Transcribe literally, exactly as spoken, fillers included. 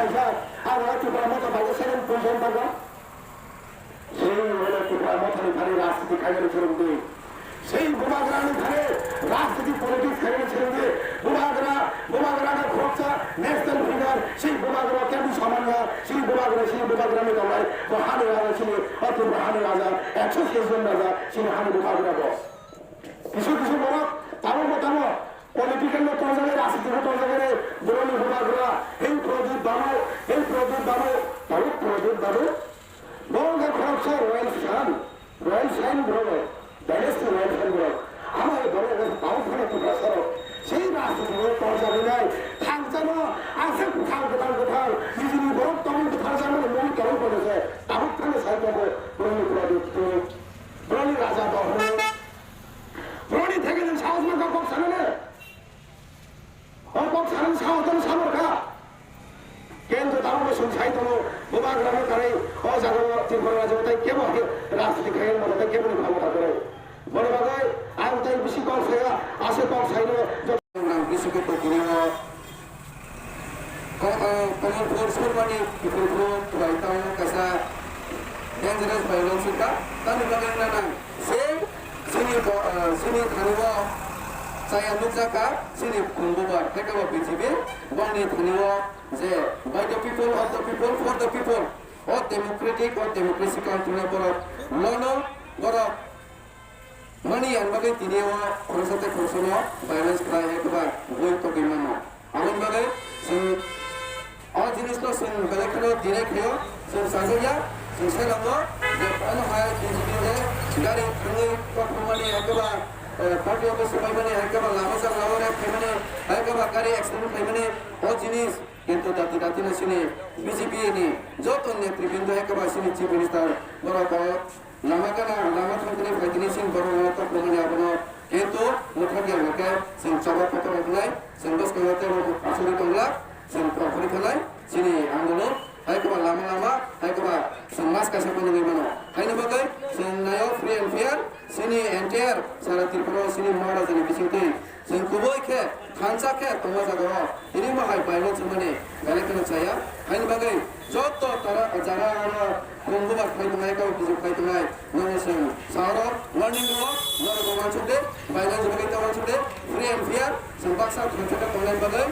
Ang Tipra Motha bai seven point one tago. Sei hwnwi Tipra Mothani thani rajniti khainani phwrwngdi. Sei bubagrani thani rajniti politics khainani phwrwngdi. Bubagra, bubagra no khoroksa national figure, sei bubagra kebwi samanya, sei bubagra, sei bubagrani tongnai, bo hani raja sini, o Tripura hani raja, ekso session raja, sini hani bubagra bo. Kisu kisu borok tamo bo tamo political no tongjagwi, rajniti no tongjagwi, borokni bubagra, hei Pradip Babu, hei Pradip Babu, tamo Pradip Babu, bo wngkha khoroksa royal son, royal son borok, dynasty royal son borok. Amo hai borok wngkha tamo phano Tiprasa rok, sei rajniti no tongjagwi nai, thangjano, aswk kwthang, kwthang, kwthang, nijini borok tongwi butharjakmani mungwi tongwi tongo se, tabuk phano sai tongo, borokni Pradip, borokni raja Dohon. Borokni theke nwng sahos mankha kok sanani? O kok sanani sahos tong samar kha? Kento tabukbo chwng sai tongo, bubagrano kanwi o jagao Tripura rajyo tai kebo rajniti khaina mano tai keboni khamata kwrwi. Boni bagwi ang tai bisi kok saya, aswk kok saino joto. Ang bisi khe tongkhe o Ko-, eh, Kamalpur Surmani Kiphilpur bai tamo kaisa dangerous violence wngkha. Tamni bagwi wngna nang se chini bo-, eh, chini thani o chaya nukjakha chini khumbubar, haikhe bo B J P bongni thani o je by the people, of the people, for the people, o democratic, o democracy country no borok lono borok Mani yang bagwi tini o khoroksa tei khoroksano violence khlai hai kwbang bui togwi mano. Aboni bagwi chwng o jinisno chwng belai kheno direct khaio, chwng chajakya, chwng sai nango je omo hai B J P ni gari thangwi kokrwmani hai kwbang, eh, party office phaimani hai kwbang, lama jak lama rep khaimani hai kwbang, gari accident khaimani o jinis. Kintu dati dati no chini B J P ni joto netribindu hai kwbang chini Chief Minister borok o lama gana, lama thangtini phaitini chini borok no kokrwmani abono kintu mwthangya hwnkhe chwng choba kotor wngnai, chwng bwskango teibo asugwi tongla, chwng kokrwi khanai chini andolon hai kwbang lama lama hai kwbang chwng mas kaisa phano nugwi mano. Haini bagwi chwng naio free and fair. Chini entire sara Tripura o chini Maharajani bisingtwi chwng kubui khe thansa khe tongma jagao tini bo hai violence wngmani belai kheno chaya. Haini bagwi joto tara jara ano khumbubar khai tongnai, kau bijik khai tongnai, nono chwng saoro warning rwo, norok bo uansuk de, violence bagwi ta uansuk de, free and fair chwng baksa thansa khe tongnai bagwi.